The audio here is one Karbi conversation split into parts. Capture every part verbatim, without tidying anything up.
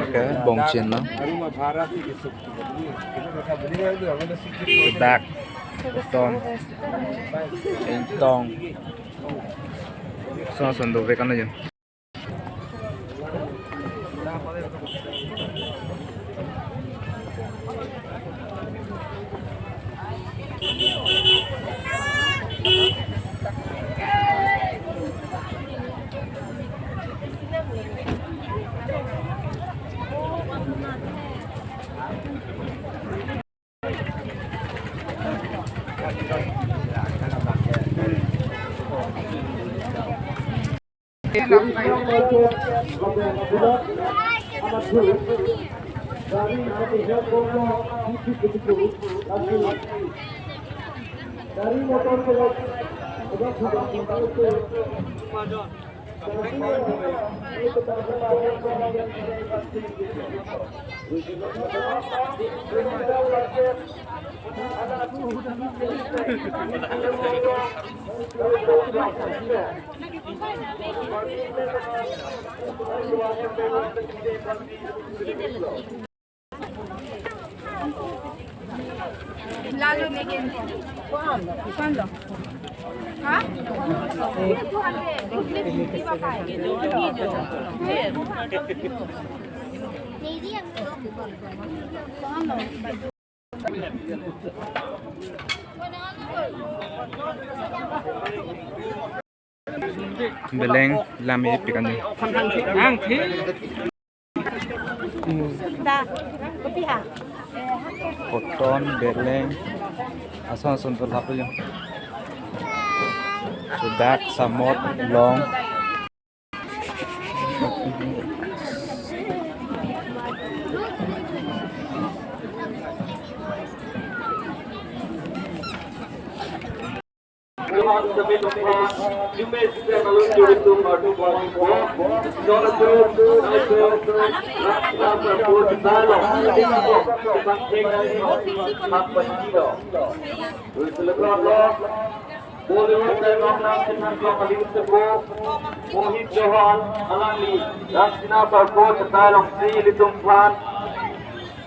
Okay, bongchin lo. Dak. Ton. Ingtong. Ason ason dovek an lo jo. Beleng lam epik an. Ang thi. Da, kopi ha? Koton, beleng, ason ason to lapu jo. Sudak, samot, long. Mohit Chauhan, alangli, Raksina Parko, Chatai Longsi, ilitum aphan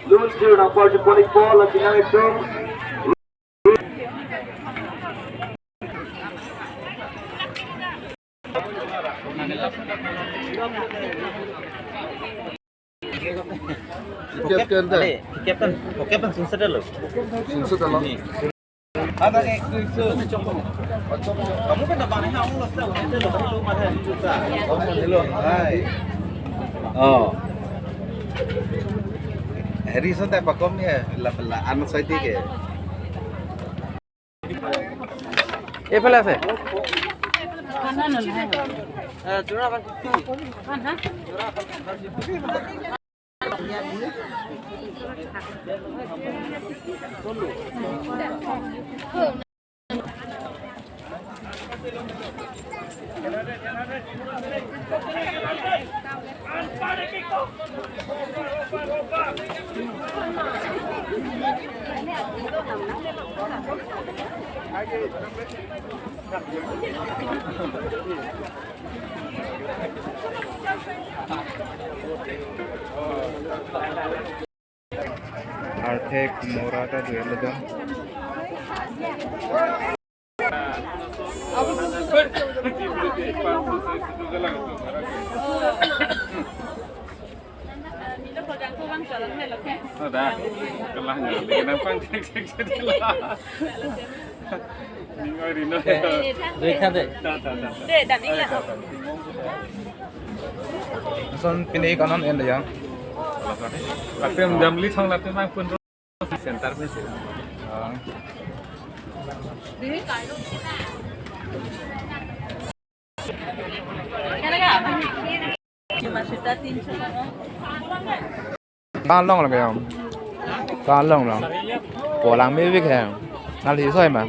lunjir nangpor chiponikpo, lasi nang itum. Captain ta. Captain, oh, captain sunset lo. Sunset lo. Ada ke eksu eksu. Kamu kan dapat ni, kamu lost tahu, nanti lo baru lo mana ni juga. Kamu ni lo. Hai. Oh. Harrison ta pakom ya, la la anak saya tiga. এইফালে আছে। Arthek mora ta duel do. Ada, kelahnya, dengan pang cek cek cek lah. Ning oi rino. Dek, dek. Ta, ta, ta, ta. Dek, dan ini lah. Son pini kanan en ya. Tapi yang jam li song lati mang pun center pun sih. Ah. Kalong lagi ya. Kalong lang. Polang mevik hai. Nali soi ma.